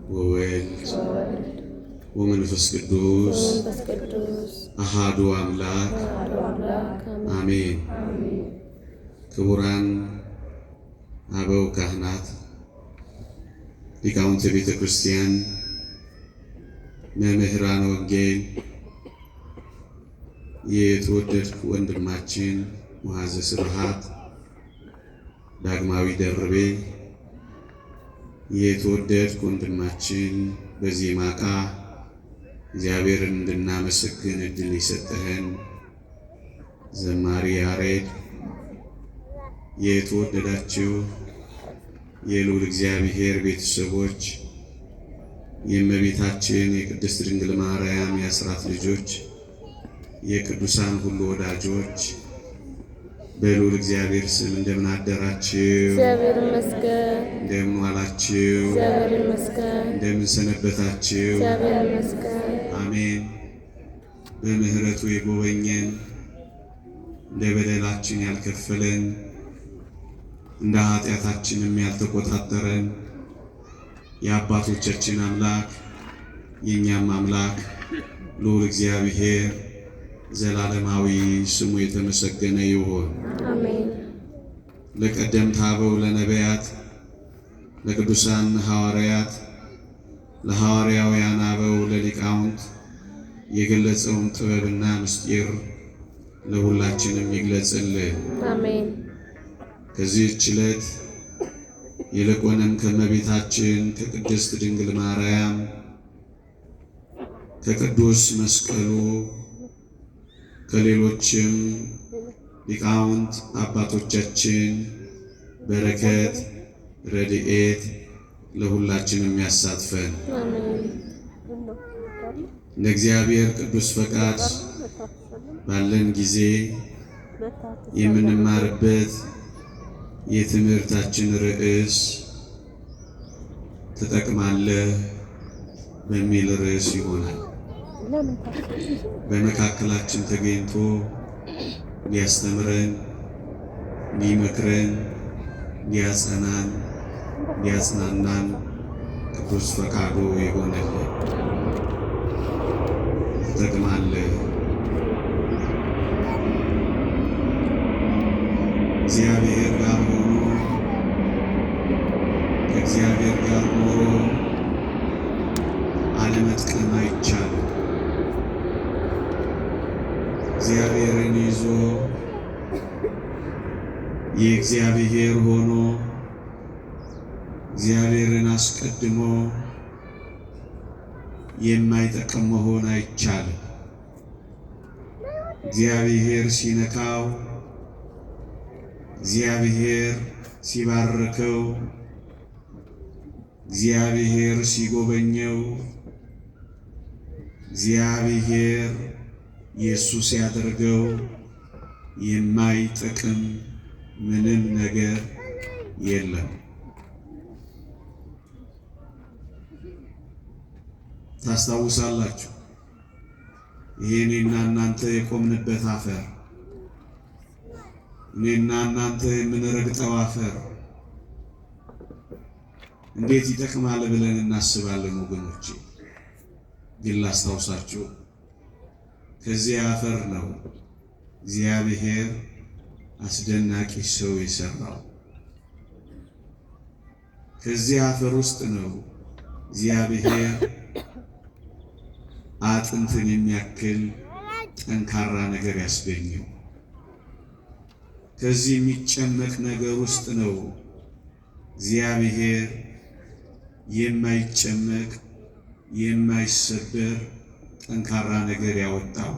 ወወልድ ወመንፈስ ቅዱስ ወመንፈስ ቅዱስ አሃዱ አምላክ አሐዱ አምላክ አሜን። ክቡራን አበው ካህናት፣ ሊቃውንተ ቤተ ክርስቲያን፣ መምህራን ወንጌል፣ የተወደድክ ወንድማችን ሙሐዘ ስብሐት ዳግማዊ ደርቤ፣ የተወደድክ ወንድማችን በዜማ ዕቃ እግዚአብሔርን እንድናመሰግን እድል የሰጠህን ዘማሪ ያሬድ፣ የተወደዳችሁ የልዑል እግዚአብሔር ቤተሰቦች፣ የእመቤታችን የቅድስት ድንግል ማርያም የአስራት ልጆች፣ የቅዱሳን ሁሉ ወዳጆች በልዑል እግዚአብሔር ስም እንደምን አደራችሁ? እግዚአብሔር ይመስገን። እንደምን ዋላችሁ? እግዚአብሔር ይመስገን። እንደምን ሰነበታችሁ? እግዚአብሔር ይመስገን። አሜን። በምሕረቱ የጎበኘን፣ እንደ በደላችን ያልከፈለን፣ እንደ ኃጢአታችንም ያልተቆጣጠረን የአባቶቻችን አምላክ የእኛም አምላክ ልዑል እግዚአብሔር ዘላለማዊ ስሙ የተመሰገነ ይሁን። አሜን። ለቀደምት አበው ለነቢያት፣ ለቅዱሳን ሐዋርያት፣ ለሐዋርያውያን አበው ለሊቃውንት የገለጸውን ጥበብና ምስጢር ለሁላችንም ይግለጽልን። አሜን። ከዚህች ዕለት ይልቁንም ከእመቤታችን ከቅድስት ድንግል ማርያም ከቅዱስ መስቀሉ ከሌሎችም ሊቃውንት አባቶቻችን በረከት ረድኤት ለሁላችንም ያሳትፈን። አሜን። እንደ እግዚአብሔር ቅዱስ ፈቃድ ባለን ጊዜ የምንማርበት የትምህርታችን ርዕስ ትጠቅማለህ በሚል ርዕስ ይሆናል። በመካከላችን ተገኝቶ ሊያስተምረን፣ ሊመክረን፣ ሊያጸናን፣ ሊያጽናናን ቅዱስ ፈቃዱ ይሆነልን። ትጠቅማለህ። እግዚአብሔር ጋር ሆኖ ከእግዚአብሔር ጋር ኖሮ አለመጥቀም አይቻልም። እግዚአብሔርን ይዞ የእግዚአብሔር ሆኖ እግዚአብሔርን አስቀድሞ የማይጠቅም መሆን አይቻልም። እግዚአብሔር ሲነካው፣ እግዚአብሔር ሲባርከው፣ እግዚአብሔር ሲጎበኘው፣ እግዚአብሔር የእሱ ሲያደርገው የማይጠቅም ምንም ነገር የለም። ታስታውሳላችሁ፣ ይሄ እኔና እናንተ የቆምንበት አፈር፣ እኔና እናንተ የምንረግጠው አፈር እንዴት ይጠቅማል ብለን እናስባለን ወገኖቼ። ግን ላስታውሳችሁ፣ ከዚህ አፈር ነው እግዚአብሔር አስደናቂ ሰው የሰራው። ከዚህ አፈር ውስጥ ነው እግዚአብሔር አጥንትን የሚያክል ጠንካራ ነገር ያስገኘው። ከዚህ የሚጨመቅ ነገር ውስጥ ነው እግዚአብሔር የማይጨመቅ የማይሰበር ጠንካራ ነገር ያወጣው።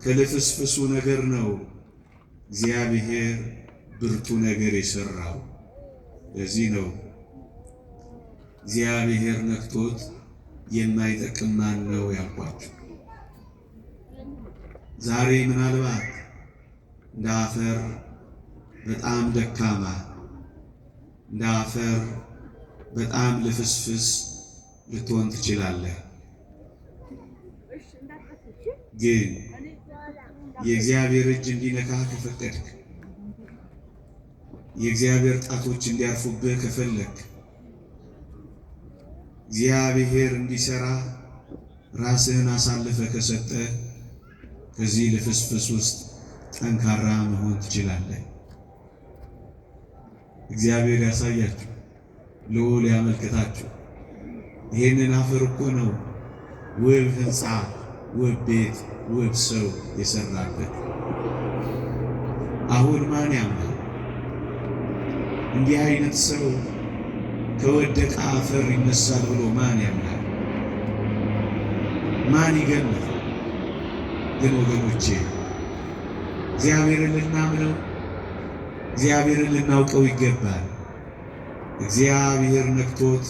ከልፍስፍሱ ነገር ነው እግዚአብሔር ብርቱ ነገር የሰራው። ለዚህ ነው እግዚአብሔር ነክቶት የማይጠቅም ማን ነው ያልኳችሁ። ዛሬ ምናልባት እንደ አፈር በጣም ደካማ፣ እንደ አፈር በጣም ልፍስፍስ ልትሆን ትችላለህ። ግን የእግዚአብሔር እጅ እንዲነካህ ከፈቀድክ፣ የእግዚአብሔር ጣቶች እንዲያርፉብህ ከፈለክ፣ እግዚአብሔር እንዲሰራ ራስህን አሳልፈ ከሰጠ ከዚህ ልፍስፍስ ውስጥ ጠንካራ መሆን ትችላለህ። እግዚአብሔር ያሳያችሁ፣ ልዑል ያመልክታችሁ። ይህንን አፈር እኮ ነው ውብ ሕንፃ፣ ውብ ቤት፣ ውብ ሰው የሰራበት። አሁን ማን ያምናል? እንዲህ አይነት ሰው ከወደቀ አፈር ይነሳል ብሎ ማን ያምናል? ማን ይገምታል? ግን ወገኖቼ እግዚአብሔርን ልናምነው፣ እግዚአብሔርን ልናውቀው ይገባል። እግዚአብሔር ነክቶት፣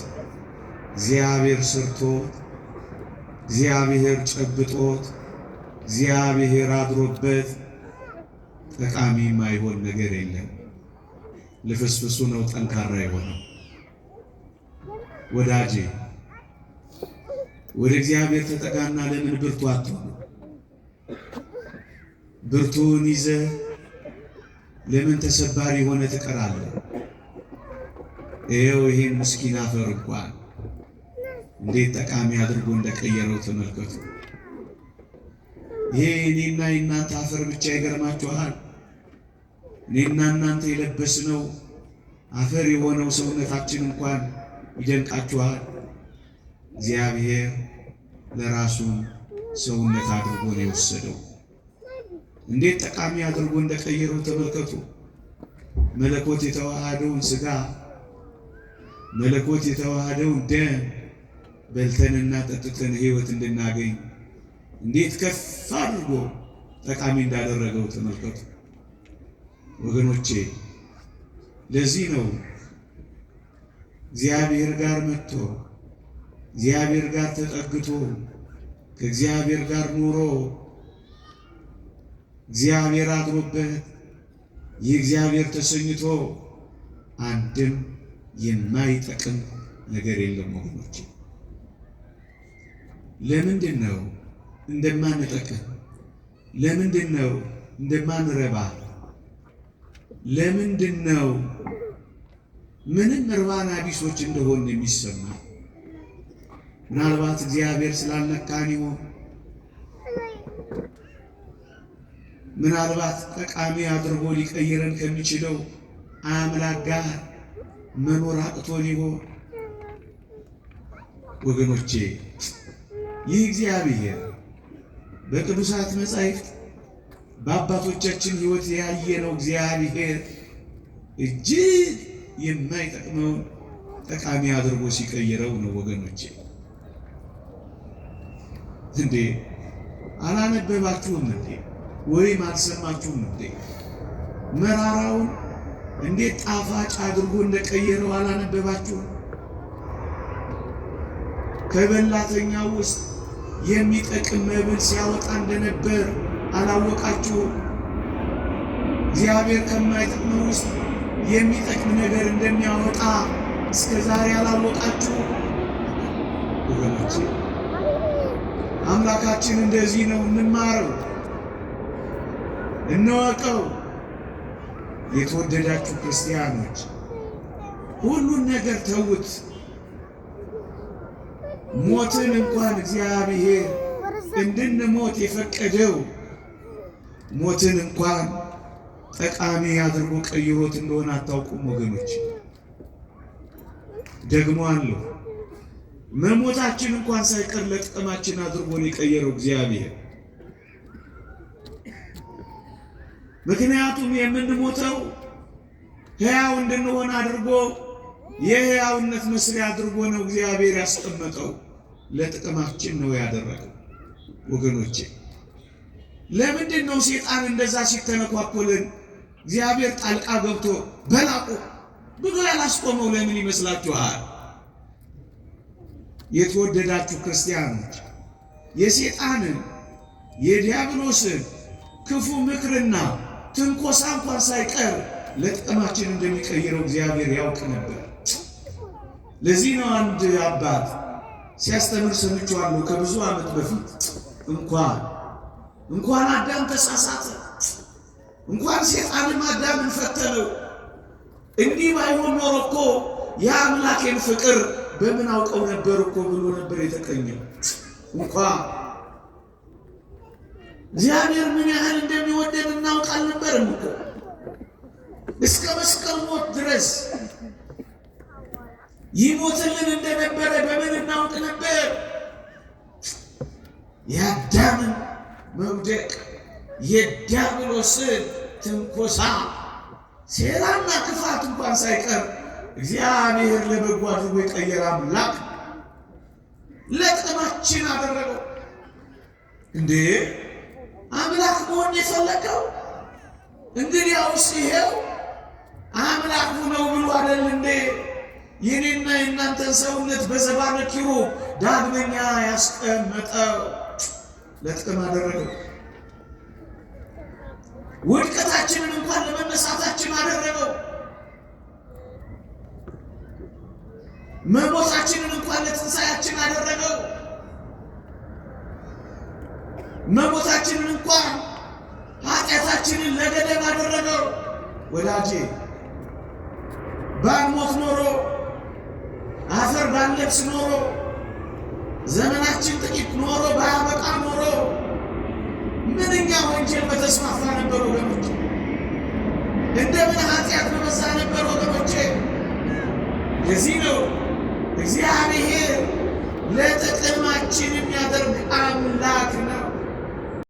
እግዚአብሔር ሰርቶት፣ እግዚአብሔር ጨብጦት፣ እግዚአብሔር አድሮበት ጠቃሚ የማይሆን ነገር የለም። ልፍስፍሱ ነው ጠንካራ የሆነው። ወዳጄ ወደ እግዚአብሔር ተጠጋና ለምን ብርቱ አትሆንም? ብርቱን ይዘህ ለምን ተሰባሪ ሆነ ትቀራለህ? ይኸው ይህን ምስኪን አፈር እንኳን እንዴት ጠቃሚ አድርጎ እንደቀየረው ተመልከቱ። ይሄ እኔና የእናንተ አፈር ብቻ ይገርማችኋል? እኔና እናንተ የለበስነው አፈር የሆነው ሰውነታችን እንኳን ይደንቃችኋል? እግዚአብሔር ለራሱ ሰውነት አድርጎ ነው የወሰደው። እንዴት ጠቃሚ አድርጎ እንደቀየረው ተመልከቱ። መለኮት የተዋሃደውን ሥጋ፣ መለኮት የተዋሃደውን ደም በልተንና ጠጥተን ሕይወት እንድናገኝ እንዴት ከፍ አድርጎ ጠቃሚ እንዳደረገው ተመልከቱ ወገኖቼ። ለዚህ ነው እግዚአብሔር ጋር መጥቶ፣ እግዚአብሔር ጋር ተጠግቶ፣ ከእግዚአብሔር ጋር ኑሮ፣ እግዚአብሔር አድሮበት፣ ይህ እግዚአብሔር ተሰኝቶ አንድም የማይጠቅም ነገር የለም ወገኖቼ። ለምንድን ነው እንደማንጠቅም? ለምንድን ነው እንደማንረባ? ለምንድን ነው ምንም እርባና ቢሶች እንደሆን የሚሰማ? ምናልባት እግዚአብሔር ስላልነካን ይሆን? ምናልባት ጠቃሚ አድርጎ ሊቀይረን ከሚችለው አምላክ ጋር መኖር አቅቶን ይሆን? ወገኖቼ፣ ይህ እግዚአብሔር በቅዱሳት መጻሕፍት በአባቶቻችን ሕይወት ያየነው እግዚአብሔር እጅግ የማይጠቅመውን ጠቃሚ አድርጎ ሲቀይረው ነው ወገኖቼ። እንዴ አላነበባችሁም እንዴ? ወይም አልሰማችሁም እንዴ? መራራውን እንዴት ጣፋጭ አድርጎ እንደቀየረው አላነበባችሁም? ከበላተኛው ውስጥ የሚጠቅም መብል ሲያወጣ እንደነበር አላወቃችሁም? እግዚአብሔር ከማይጠቅመው ውስጥ የሚጠቅም ነገር እንደሚያወጣ እስከ ዛሬ አላወቃችሁም? ወገኖቼ፣ አምላካችን እንደዚህ ነው። እንማረው፣ እንወቀው። የተወደዳችሁ ክርስቲያኖች፣ ሁሉን ነገር ተዉት። ሞትን እንኳን እግዚአብሔር እንድንሞት የፈቀደው ሞትን እንኳን ጠቃሚ አድርጎ ቀይሮት እንደሆነ አታውቁም ወገኖች። ደግሞ አለው መሞታችን እንኳን ሳይቀር ለጥቅማችን አድርጎ ነው የቀየረው እግዚአብሔር። ምክንያቱም የምንሞተው ሕያው እንድንሆን አድርጎ፣ የሕያውነት መስሪያ አድርጎ ነው እግዚአብሔር ያስቀመጠው። ለጥቅማችን ነው ያደረገው ወገኖቼ። ለምንድን ነው ሴጣን እንደዛ ሲተነኳኮልን እግዚአብሔር ጣልቃ ገብቶ በላቁ ብሎ ያላስቆመው ለምን ይመስላችኋል? የተወደዳችሁ ክርስቲያኖች፣ የሴጣንን የዲያብሎስን ክፉ ምክርና ትንኮሳ እንኳን ሳይቀር ለጥቅማችን እንደሚቀይረው እግዚአብሔር ያውቅ ነበር። ለዚህ ነው አንድ አባት ሲያስተምር ሰምቼዋለሁ ከብዙ ዓመት በፊት፣ እንኳን አዳም ተሳሳተ፣ እንኳን ሴጣንም አዳምን ፈተነው። እንዲህ ባይሆን ኖሮ እኮ የአምላኬን ፍቅር በምን አውቀው ነበር እኮ ብሎ ነበር የተቀኘው። እንኳ እግዚአብሔር ምን ያህል እንደሚወደን እናውቅ አልነበርም እኮ። እስከ መስቀል ሞት ድረስ ይሞትልን እንደነበረ በምን እናውቅ ነበር? የአዳምን መውደቅ፣ የዲያብሎስን ትንኮሳ፣ ሴራና ክፋት እንኳን ሳይቀር እግዚአብሔር ለበጎ አድርጎ የቀየረ አምላክ ለጥቅማችን አደረገው። እንዴ አምላክ መሆን የፈለገው እንግዲያውስ ይሄው አምላክ ነው ብሎ አይደል እንዴ የኔና የእናንተን ሰውነት በዘባነ ኪሩብ ዳግመኛ ያስቀመጠው? ለጥቅም አደረገው። ውድቀታችንን እንኳን ለመነሳታችን አደረገው። መሞታችንን እንኳን ለትንሣኤያችን አደረገው። መሞታችንን እንኳን ኃጢአታችንን ለገደብ አደረገው። ወዳጄ ባንሞት ኖሮ፣ አፈር ባንለብስ ኖሮ፣ ዘመናችን ጥቂት ኖሮ ባያበቃ ኖሮ ምንኛ ወንጀል በተስፋፋ ነበር ወገኖቼ። እንደምን ኃጢአት በበዛ ነበር ወገኖቼ። ለዚህ ነው